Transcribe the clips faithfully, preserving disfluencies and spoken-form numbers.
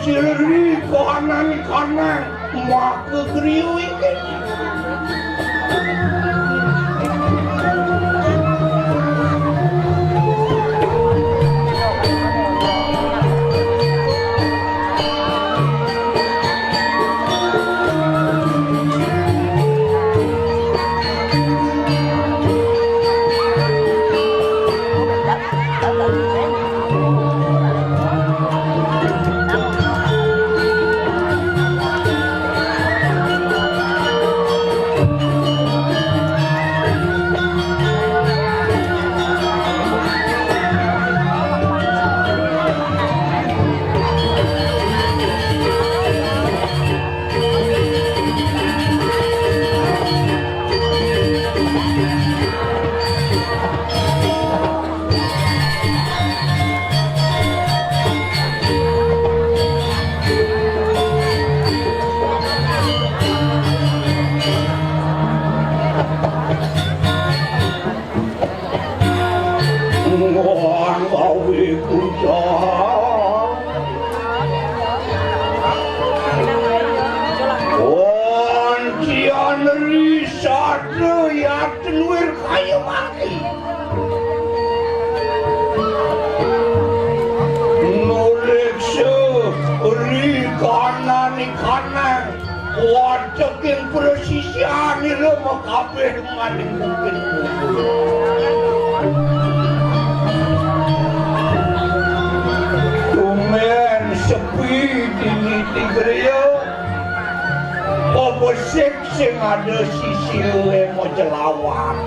Sira ri kahanan-kahanan maka griya iki. Wong awi kucang. Kuncian ri sadaya teluwir kaya mati. Nuliksa ri kanan-kanan. Wadeking presisianira makabeh maning mungkin. Tumen sepi dini tigriya, pabesik sing ada sisile macelawat.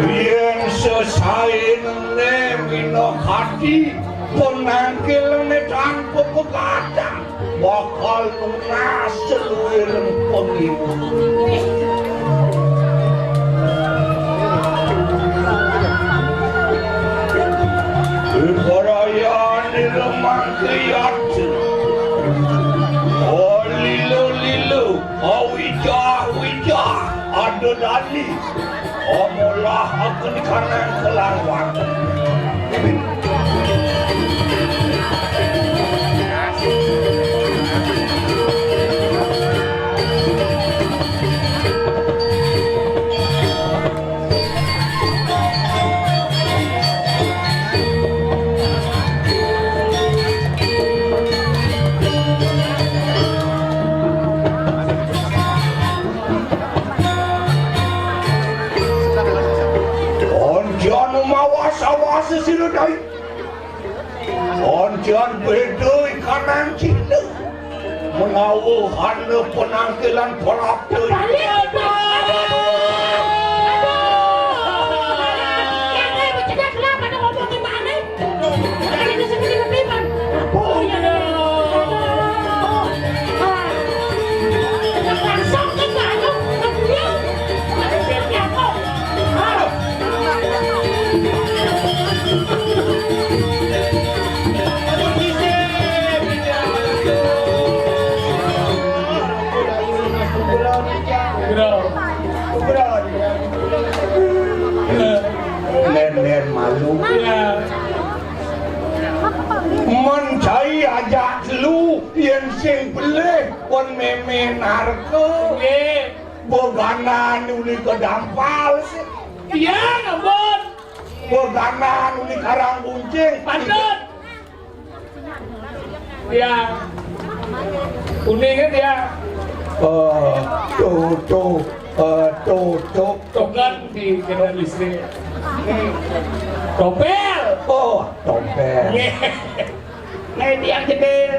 Yen sesaenene minakadi, penangkilane tanpa pegatan bakal nunas seluwiring pengibu. Ibarayane lemah kiyat. Oh, lilo-lilo. Oh, wijah-wijah. Ada dali. Omolah aku di kanan kelawan. Onjanu mawas-awas sira dai. Onjan beda ikanan cina. Menawa hana penangkilan prapta. Balik. Aduh. Aduh. Yang lain bercakap kenapa ada ngomongin mana? Ada seperti beriman. Oh, iya. Aduh. Langsung ke Bandung, ke Beliau. Ada siapa? Len-len malu. Mencai ajak telu yen sing belih kon meme narka. Nggih. Beganan uli kedampal. Iya, ampun. Beganan uli karang kuncing. Patut. Ya. Kuning kan ya. Eh, tuh, tuh, eh, tuh, tuh. Token di kendaraan listrik. Tompel. Oh, tompel. Nggih. Nggih, tiang jedil.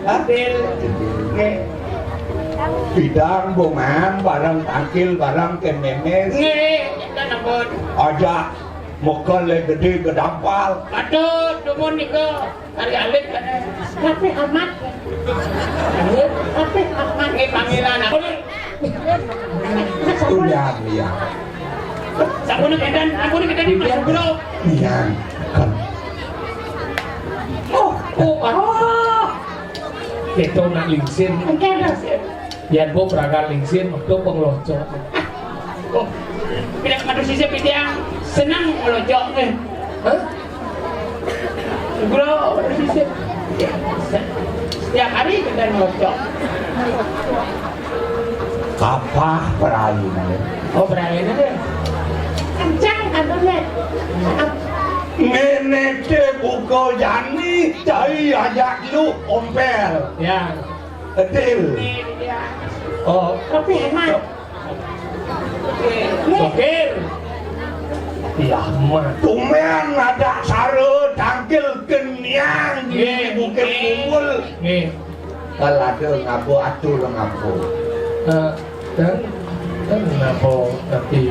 Hah? Jedil. Nggih. Bidang bungan barang tangkil barang kememes. Nggih, kan ampun. Aja mekel gede gedampal. Aduh, dumun nika. Kari alit kan. Tapi amat. Tapi amat. Nggih, panggilan aku. Tunyan, iya. Sampun kedan, sampun kedan di Mas Bro. Iya, kan. Oh, oh, oh. Kita nak lingsin. Enggak ada. Yan bu prakan lingsin, waktu pengelocok. Oh, pindah ke sisi, pindah senang ngelocok, eh. Hah? Kula sisip. Setiap hari kita ngocok. Kapah peraina. Oh, peraina deh. Kencang katanya. Ngene te buka jani, cai ajak lu ompel. Ya. Betul. Ya. Oh. Tapi hemat. Sokir. Ya, mah. Tumben ada sare tangkil keniang di Nggih, Bukit nggih. Kumbul. Nggih. Kalau ada ngabo atur ngabo. Eh, dan, dan ngabo tapi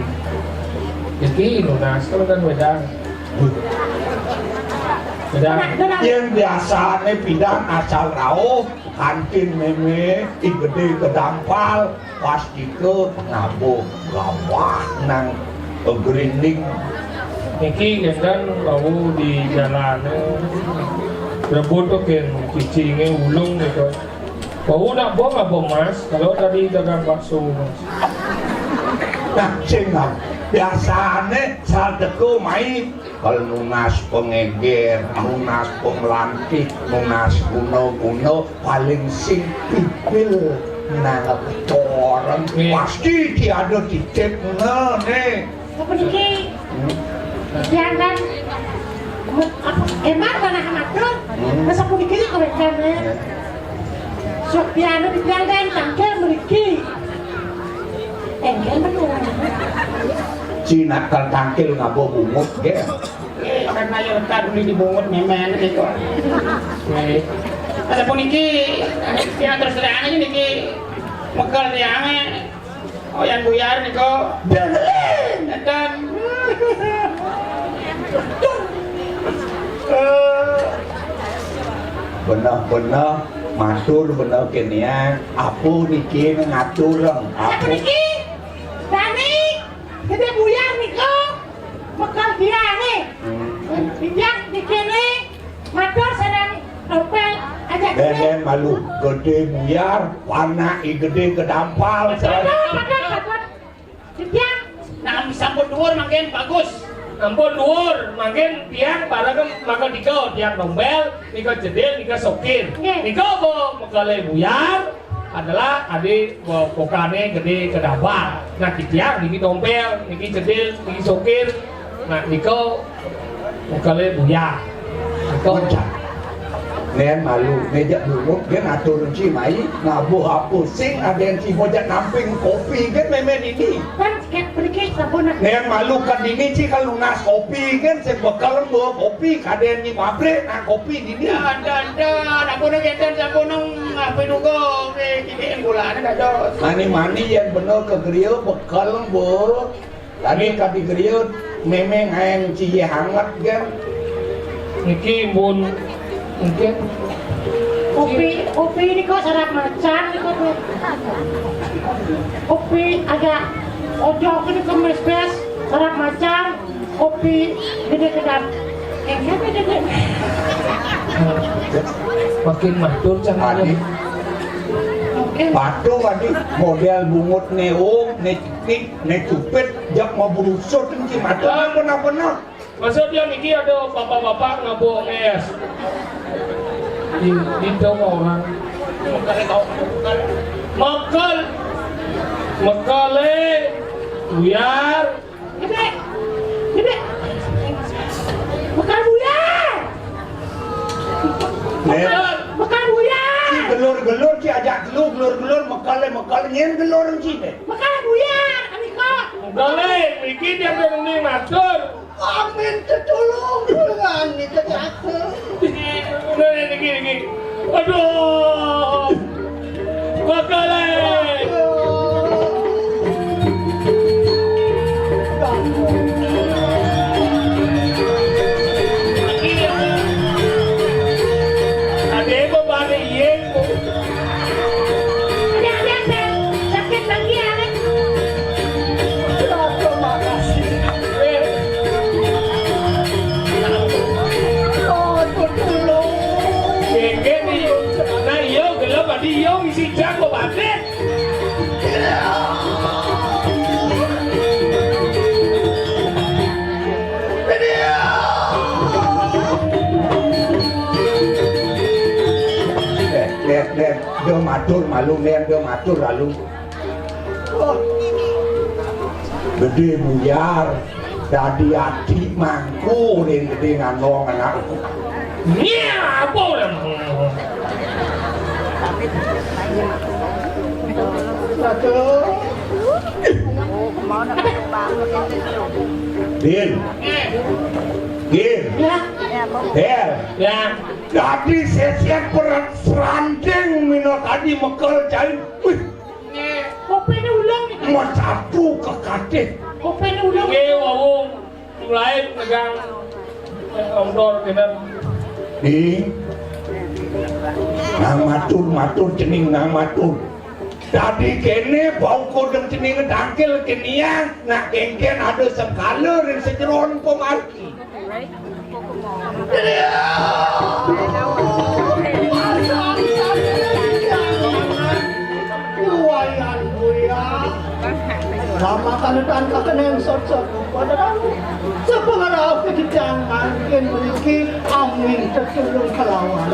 iki lunas kan wedang. Wedang. Yang biasanya pidang asal rauh, kantin meme, i gede kedampal, pas dike ngabo gawah nang grinding. Niki ngenten wau di jalan, eh, rebut tuh kan cicinge ulung gitu. Wau nak bong apa, Mas? Kalau tadi dagang bakso, Mas. Nah, sing ngab-, biasane sal teko mai kalau nunas pengeger, nunas pemlantik, nunas guna-guna, paling sing pipil nang toreng. Nggih. Pasti tiada titip ngene. Apa niki? Hmm. Pian kan me-, apa, hemat tanah matur. Hmm. Masa puniki kawéntenan, eh. Ya. Sok pian pian kan tangkil mriki. Engken bener. Cina kal tangkil ngabo bungut, nggih. Eh, karena ya entar beli di bungut memen gitu. Nggih. Masa puniki, ya terus terang aja niki mekel tiange. Oh, yang buyar nika. Dengerin. Enten. Eh. Bener-bener matur bener kene ya. Apa niki ngatur, Reng? Apa? Apa niki? Dani, gede buyar nika. Mekel dia nih. Hmm. Bijak di kene. Matur sareng Novel aja. Nenen malu, gede buyar, panak i gede kedampal. Betul, betul, betul. Nah, sampun dhuwur mangkin bagus. Sampun dhuwur mangkin tiang bareng mangga tiga, tiang Novel, nika Jedil, nika Sokir. Nggih. Nika apa mekele buyar? Adalah adi bo-, bokane gede kedampal. Nah, ki tiang niki Novel, niki Jedil, niki Sokir. Nah, nika mekele buyar. Nika. Nen malu, nejak dulu, dia ngatur ci mai, ngabuh apa sing, ada yang ci bojak namping kopi, kan memen ini. Kan kayak pergi sabun. Nen malu kan ini ci kalau lunas kopi, kan sing bekal mbo kopi, kaden ni pabrik, nah kopi dini. Ya, ada, ada, nak kono ngeten, nak kono apa juga, oke, gini yang gulanya ada. Mani-mani yang bener ke geria, bekal mbo. Tadi kadi geria, memeng aeng ciye hangat kan. Niki mbun, mungkin. Kopi, kopi ini kok sarap macan, kok. Kopi agak ojok ini kok mes-mes, sarap macan. Kopi gede kedap. Eh, siapa gede? Makin matur cang. Adi. Oke. Patuh, Adi. Model bungut neong, ne cupit, ne cupit, jak mau berusut, ini matur. Ah. Apa, apa, apa? Maksudnya niki ada bapak-bapak ngabuk es. Di, di dong orang. Mekel. Mekele. Buyar. Gede. Gede. Bekal buyar. Nen. Bekal, bekal buyar. Ci gelur-gelur, ci ajak telu, gelur-gelur, mekal, mekal, nyen gelur, ci, deh. Bekal buyar, kami kok. Dole, iki dia pengen matur. Amin, tetulung, tulungan, ini kejatuh. Dole, niki, niki. Aduh. Bakale. Ade bebane yen. Ade, ade, ade. Sakit lagi, ade. Dene, nah, iya, gelem, adi, iya, misi jago, Pak. Dia matur malu, nen dia matur lalu. Gedé buyar, dadi ati mangku ring gedé ngandong anak. Nya, apa ulah? Din. Din. Ya. Del. Ya. Dadi sesien peret seranding minakadi mekel jain. Wih. Nggih. Kopéné ulung nih. Mas satu kekatih. Kopéné ulung. Nggih, wau. Mulai megang, eh, omdor kénten. Ih. Nang matur, matur cening nang matur. Dadi kéné bau kodeng cening tangkil kéné ya, nak kéngkén ada sengkala ring sajeroning pamargi. Luayan buya. Lama kanetan kakeneng sot-sot pada tahu. Sepengarau ke kijang mangkin mriki amin tetulung kelawan.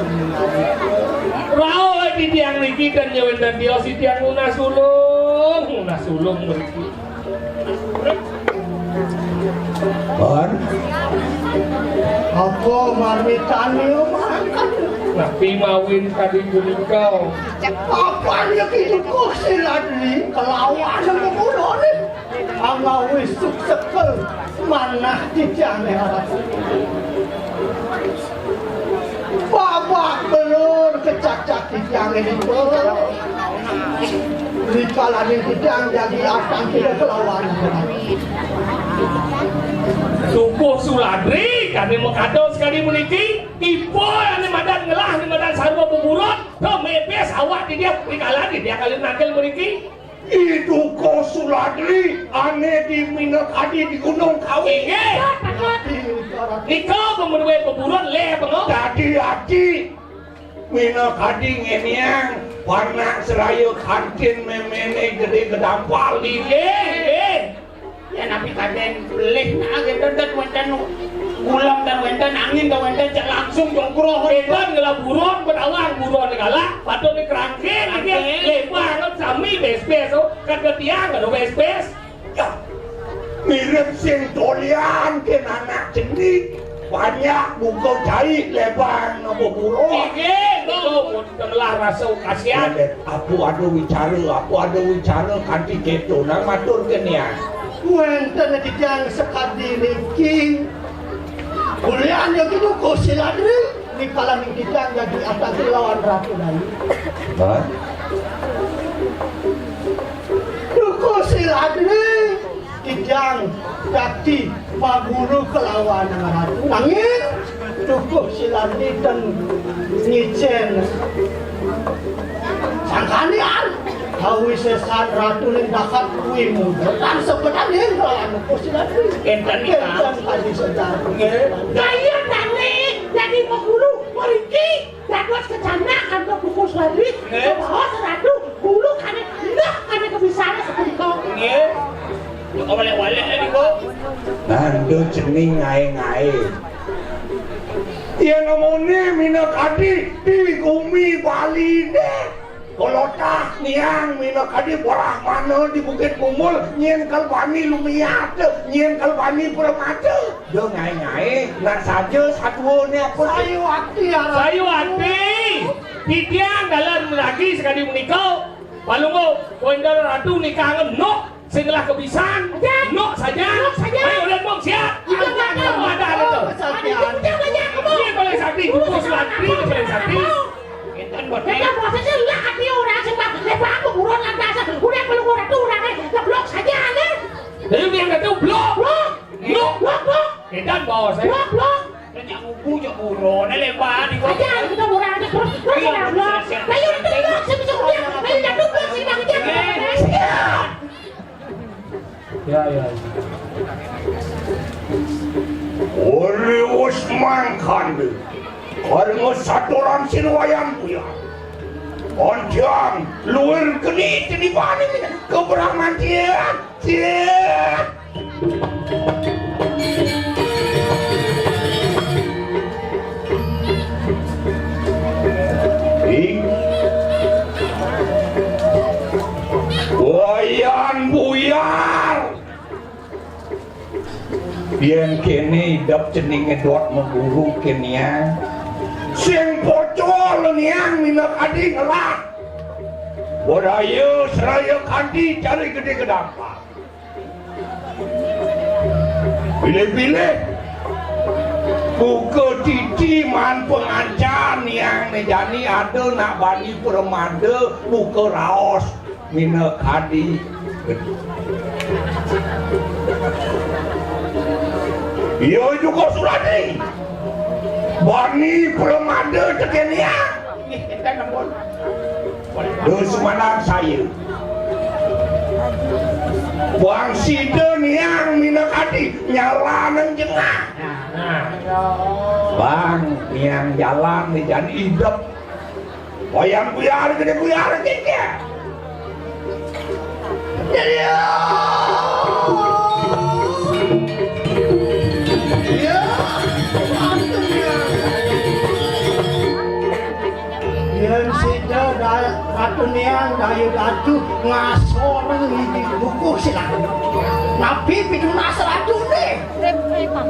Rauh di tiang niki dan nyawénten tios di tiang lunas ulung, lunas ulung mriki. Pon. Apa marmitane mangkat? Napi mawin kadi punika? Apa ya ki dukuh siladri kelawan pemulane? Angawis suksekel manah titiane harap. Babak belur kecacak titiang ini. Rikalaning titiang jagi atang tidak kelawan. Sukuh Suladri kami mengkados kali puniki, ipo ane madan ngelah, ane madan sarwa buburon, to mepes awak titiang, rikalaning titiang kali nangkil puniki. Iduka Suladri ane di Minakadi di Gunung Kawi. Inggih. Nika pemenuhe peburon le pengo. Dadi ati Minakadi ngeniang panak seraya kantin memene gede gedampal. Inggih, inggih. Ya napi kaden pelih nak gitu dan wenten gulem dan wenten angin dan wenten cek langsung jongkroh. Edan ngela buron, betawang buron galak, patut dikerangkin, inggih. Lebar sami bes-bes, oh. Kan ke tiang, kan bes-bes. Ya. Mirip sing dolian ke anak cenik. Banyak buka cai lebang nopo burung. Inggih, niku pun telah rasa kasihan. Apa ada wicara, apa ada wicara kanti keto. Nang matur kenian. Wenten titiang sekadi niki. Kulian ya gitu, Gusti Ladri. Nikala niki titiang jadi atase lawan Ratu Dayu. Hah? Dukuh Siladri, titiang dadi paguru kelawan Ratu. Nanging Dukuh Siladri ten ngicen sangkanian. Kawisesan Ratu ning dahat kuwi muda lan sebenarnya kelawan Dukuh Siladri. Enten, enten kadi sedang. Nggih. Kaya tani dadi paguru mriki. Dados kecanak antuk Dukuh Suladri, nggih. Kebaos Ratu, dulu kane, ndak kane kebisane sepunika. Nggih. Kok balik-balik ya, Diko? Nando cening ngae-ngae. Yen ngomone Minakadi di gumi Bali ne. Kolotah niang Minakadi Brahmana di Bukit Kumbul, nyen kalbani lumiat, nyen kalbani permata. Yo ngae-ngae, nak saja saduane apa? Sayuwakti, Arang. Sayuwakti. Titiang dalan lagi sekali menika. Palungguh, Wendara Ratu nikah ngenuk, sing ngelah kebisan. Aja. Nuk saja. Nuk saja. Ayo, lihat, Bang, siap. Itu nggak ada. Ada, ada, ada. Ada, itu banyak, Bang. Ini paling sakti, Dukuh Suladri, ini paling sakti. Enten, Bos. Enten, Bos, sing lah ati orang sing, Bang. Lebar kuburan lantas. Udah, Palungguh Ratu, orangnya ngeblok saja, ada. Jadi, yang kata blok. Blok. Blok, blok, blok. Edan bos, eh. Blok, blok. Lah, jak ngubu, jak buron, eh, lebar di bawah. Aja, kita buron aja terus, terus. Iya, ya, blok. Siap, siap. Lah, ya, udah, blok, siap, siap, siap. Ayo, jatuh, blok, sini, Bang, jatuh. Iya. Siap. Ya, ya, ya. Ore wis mangkande. Karena satoran sing wayang kuya. Onjang, luwir geni tinimbang kebramantian. Ih. Yén kéné idep cening ngedot maguru ké niang. Sing pocol niang minakadi ngelah. Beraya seraya kanti cari gedé kedampar. Pilih-pilih. Buka titi maan pengancan niang né jani ada nak bani pramada buka raos. Minakadi. Iya juga Suradi. Bani pramada tekén niang. Nggih, énten ampun. Duh, sumanang saya. Bang sida niang minakadi nyalanang jengah. Nah. Bang niang jalan di jani idep. Wayang buyar gedé buyar kéké. Jadi, ya, yén sida da-, Ratu Niang Dayu Datu ngasor ngidi buku silang. Napi pitunas Ratu né?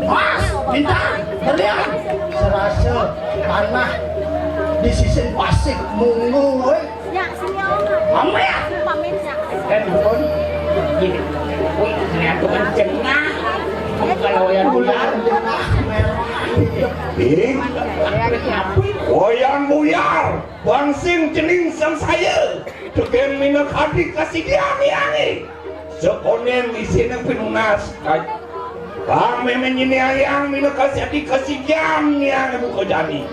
Mas, bintang, berlian, serasa tanah di sisin pasir munggu, wé. Ya, sini, Om. Om, ya. Pamit, ya. Dan pun, gini, wih, ternyata kan jengah. Kalau yang ular, jengah, merah. Ih, Wayan Buyar, bangsing cening sang saya. Tukén minakadi kasidian niangé. Sakonén isiné pinunas. Bang mémé nyiniayang minakasadi kasidian niangé buka jani.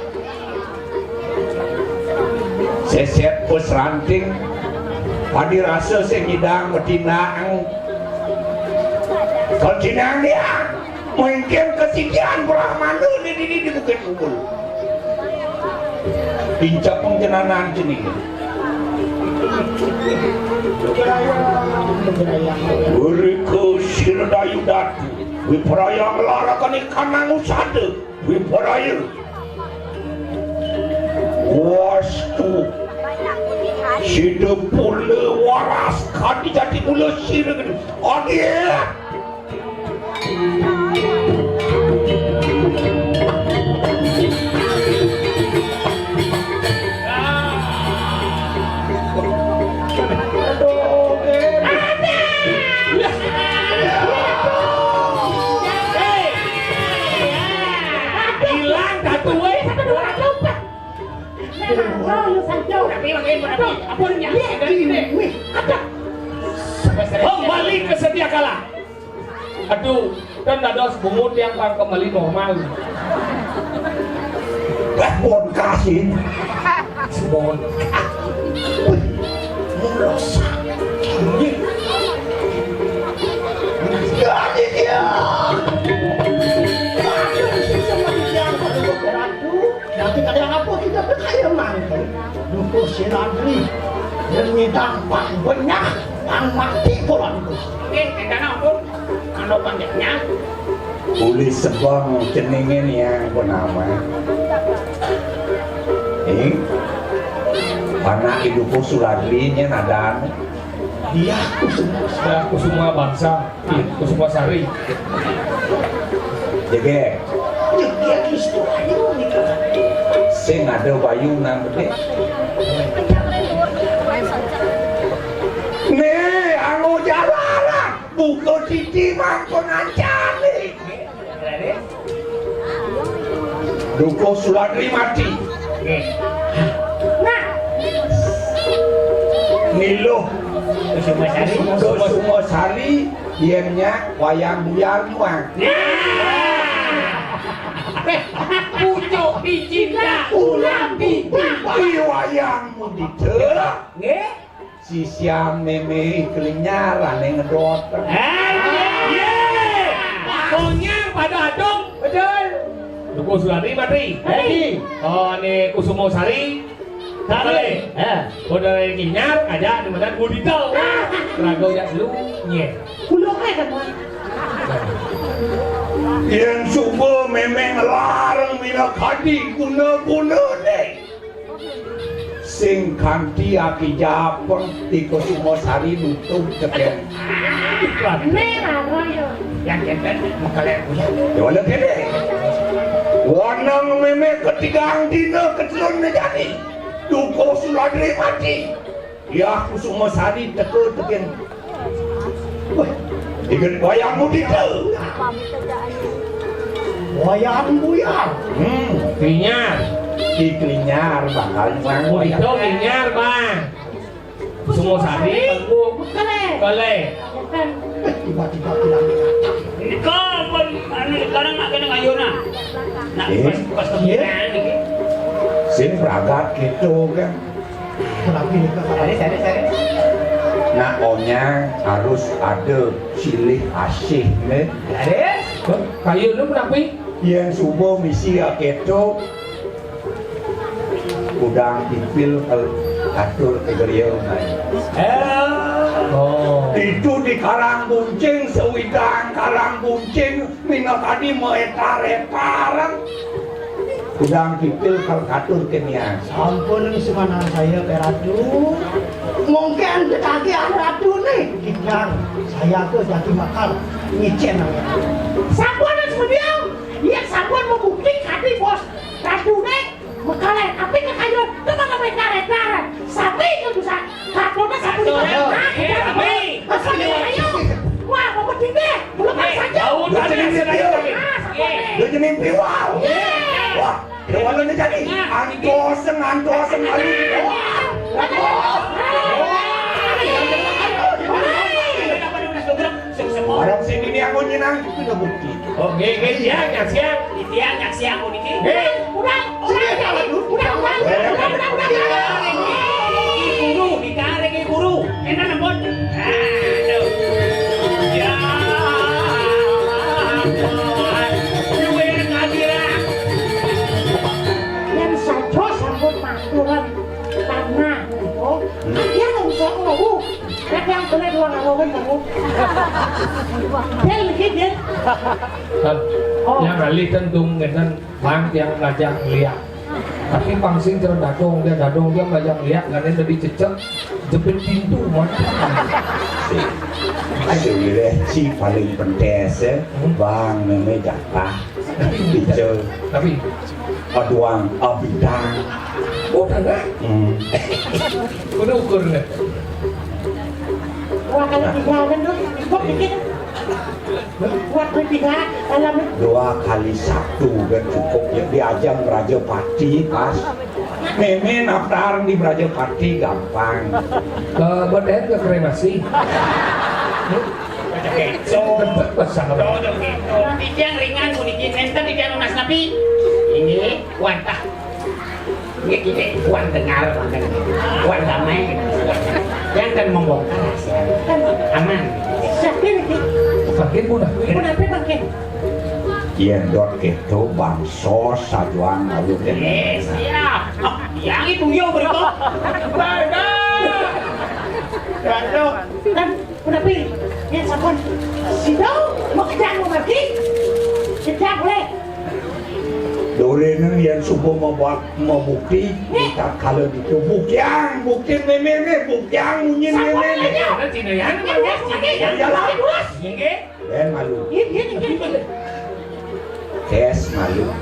Sesét pus ranting, padi rasa sing nyidang matinang. Kal cinang niang, mungkin kasidian Brahmana di, di, di, di Bukit Kumbul. Pincak pengjenanan cening. Wiriku sira dayu datu, wipraya nglarakan ikanang usada, wipraya. Wastu. Sida pula waras kadi jati mula sira geni. Adil. Hilang satu, weh. Tapi makin berarti apa nya? Kembali ke sedia kala. Aduh, kan dados bungut yang pang kembali normal. Wah, bon kasih. Bon. Mulos. Jadi dia. Aduh, sisa mati dia. Aduh, Ratu. Nanti ada apa kita percaya mangke? Dukuh Siladri. Yang nyidang pang benyah, pang mati pola dukuh. Nggih, énten ampun. Anu panjenengan. Uli sebeng ceningin ya bernama. Ih, anak ibu Suladri nya nadan. Iya, Kusuma. Kusuma Bangsa. Kusuma Sari. Jegég. Jegég istu ayu nika. Sing ada bayu nang gedé. Né, anu jalaran, buka titi mang pengancane. Dukuh Suladri mati. Nah. Miluh. Kusuma Sari. Kusuma Sari, yén nyak Wayan Buyar nyuang. Nah. Pucuk dicinta ulam bibir. Di wayang mudita. Nggih. Sisian mémé kelinyar ané ngedot. Hei, yé. Konyang pada adong. Betul. Dukuh Suladri mati. Mati. Oh, né Kusuma Sari. Sari. Kalih. Hé. Udah kelinyar aja di mana budita. Raga jak lu. Nyé. Kulung aja, Bang. Yén suba mémé ngelarang minakadi guna-gunané. Sing kanti aki japeng di Kusuma Sari nutup tekén. Né lara ya. Yang kenten mengkelek punya. Ya wala kéné. Wanang mémé ketigang dina ketelun jani. Dukuh Suladri mati. Ya Kusuma Sari teka tekén. Wah, inget wayang mudita. Wayang buyar. Hmm, klinyar. Di klinyar bakal sang mudita wayang. Klinyar, Bang. Kusuma Sari, Kusuma Sari. Tengku. Kelek. Kelek. Tiba-tiba bilang dikata. Ini kau pun, anu, sekarang nak kena ayo nak. Nak. Eh? Pas, pas kembiran ini. Sing pragat gitu kan. Nah, onya harus ada silih asih, né. Kayu lu kenapa? Yén suba misi akéto, kudang pipil katur ka griya, mai. Oh. Itu di Karang Buncing, sawidang Karang Buncing, minakadi maetar-etaran. Kudang pipil kal katur kenian. Sampun semanang saya, Pak Ratu. Mungkin ketagihan Ratu nih. Kidang, saya tuh jadi makan ngicen namanya. Sampun semudian, iya sampun membukti kadi bos Ratu nih. Mekale, tapi kekayon, teman namanya karet-karet. Sapi itu bisa. Katone sapu di mana? Ayo. Wah, mau bertindak. Belum saja. Lu jadi mimpi, yo. Lu jadi mimpi, wow. Wah, ya walau ini jadi. Antoseng, antoseng, aduh. Wah. Orang sini nih aku nyenang, itu udah bukti. Oh, nggih, nggih, siang, nyak siang. Siang, nyak siang, puniki. Nggih. Urang, urang, urang, urang, urang, urang, urang, urang. Ki Guru, ditarik Ki Guru. Enten nempun. Aduh. Ya. Luwih ngaji ra. Yén saja sampun maturan tanah, oh. Iya, nggak usah ngomong. Kadang boleh dua ngomong, ngomong. Dia lagi, dia. Kan, oh. Yang ahli tentu ngeten, bang yang ngajak lihat. Tapi pang sing cara dadong, dia dadong, dia ngajak lihat, nggak ada yang tadi cecek, jepit pintu, macam. Aduh, ini ci paling pentes, ya. Hmm. Bang, ini jatah. Tapi, Bicara. Tapi, aduang, abidang. Oh, kagak? Hmm. Udah ukur, nggak? Wah, kalau tiga kan tuh, cukup dikit. Buat bertiga, kalau dua kali satu kan cukup ya, di ajang Raja Pati pas. Mémé naftar di Raja Pati gampang. Ke Beten ke kremasi. Betul. Betul, Pak Sahabat. Betul, betul. Titiang ringan puniki, nénten titiang nunas napi? Inggih, wantah. Nggih, gini, Wan dengar, Wan dengar. Wan damai. Yang akan membongkar rahasia. Kan aman. Siapa lagi? Bangkit, Bunda. Bunda, apa bangkit? Yén dot kéto bangsa sajuang malu. Eh, siap. Oh, yang itu yo berikut. Bagus. Bagus. Kan, Bunda Pi, ya sampun. Sida mau kerja mau mati. Kerja boleh. Doréna yén suba mabak-, mabukti, tatkala ditu, buktiang, bukti mémé né, buktiang munyin mémé né. Sampun, ya. Ada Cina ya, ada Cina ya. Ya, ya. Inggih. Bén malu. Iya, iya, iya, iya. Tés malu.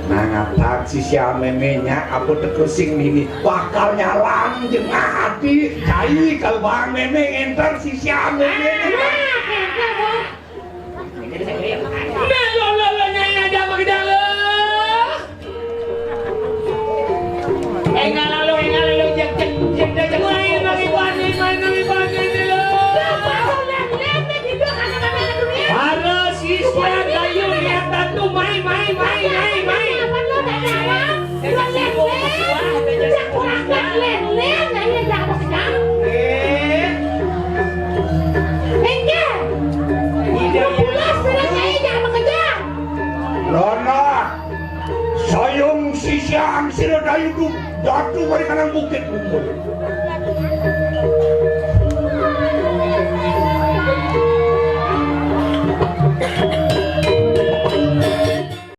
Nang atak sisia mémé nya, apa teka sing nini bakal nyalang jengah ati, cai kalbang mémé ngénter sisia mémé né. Nah, kénten, Bos. Nah, lo, lo, lo, Nyai, aja pakai dah, lo. Enggak lalu, enggak lalu, jek, jek, jek, jek, jek. Main lagi, main, main lagi, main lagi, lo. Para siswa kayu lihat tantu, main, main, main, main, main. Lana, sayung sisian sira dayu du-, datu bari kanang bukit kumpul.